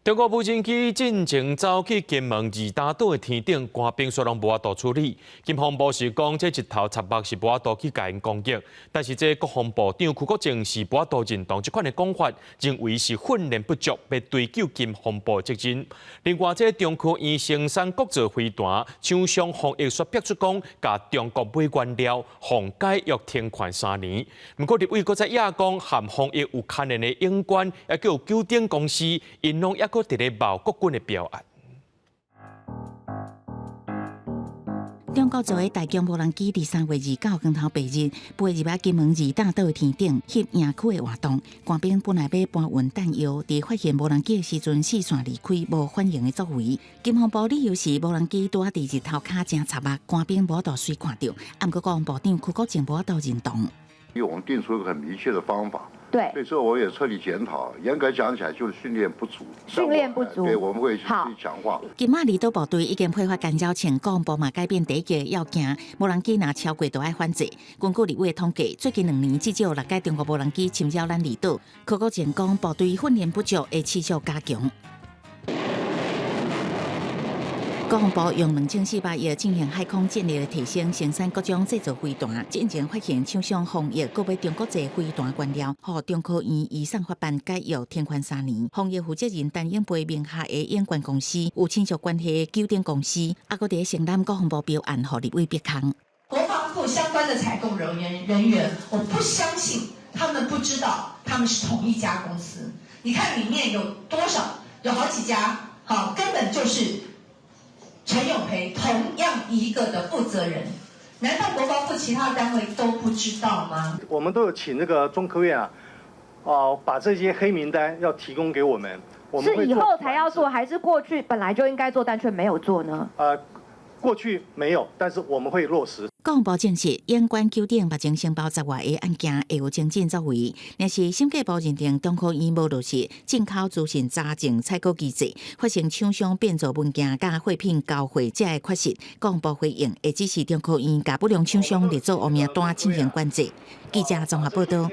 中國無人機進前走去金門二打島的天頂，官兵煞攏無法度處理。金防部是講，這日頭插目是無法度去共𪜶攻擊，但是這國防部長邱國正是無法度認同這款的講法，認為是訓練不足，欲追究金防部責任。另外，這中科院生產國造飛彈，廠商方毅煞逼出講，共中國買原料，予解約停權3年。毋過立委閣再掖講，和方毅有牽連的永冠，抑閣有九鼎公司，𪜶攏猶閣佇咧謀國軍的標案。中國造的大疆無人機佇3月29光頭白日，飛入來金門二打島的天頂，翕營區的活動。官兵本來欲搬運彈藥，佇發現無人機的時陣，四散離開，無反應的作為。金防部理由是無人機拄仔佇日頭跤誠插目，官兵無法度隨看著。毋過國防部長邱國正無法度認同。因為我們定出一個很明確的方法。所以說我也徹底檢討。嚴格講起來，就是訓練不足。訓練不足。對，我們會去強化。今仔離島部隊已經配發干擾槍，國防部嘛改變第一個要件，無人機若超過就愛反制。根據立委統計，最近2年至少六架中國無人機侵擾咱離島。柯國正講，部隊訓練不足，會持續加強。國防部用2400億進行海空戰力的提升，生產各種製造飛彈。進前發現廠商方毅閣買中國製飛彈原料，予中科院移送法辦解約停權3年。方毅負責人陳永培名下的永冠公司有親屬關係的九鼎公司，猶閣佇承攬國防部標案，予立委逼空。國防部相關的採購人員，我不相信他們不知道他們是同一家公司。你看裡面有多少，有好幾家，好，根本就是。陳永培同樣一個的負責人，難道國防部其他單位都不知道嗎？我們都有請那個中科院啊，哦，把這些黑名單要提供給我們。是以後才要做，還是過去本來就應該做，但卻沒有做呢？過去沒有，但是我們會落實。國防部證實，永冠九鼎目前申報10外个案件會有精進作為。若是審計部認定中科院無落實進口資訊查證採購機制，發生廠商變造文件佮貨品交貨這个缺失，國防部回應會指示中科院共不良廠商列做黑名單進行管制。記者綜合報道。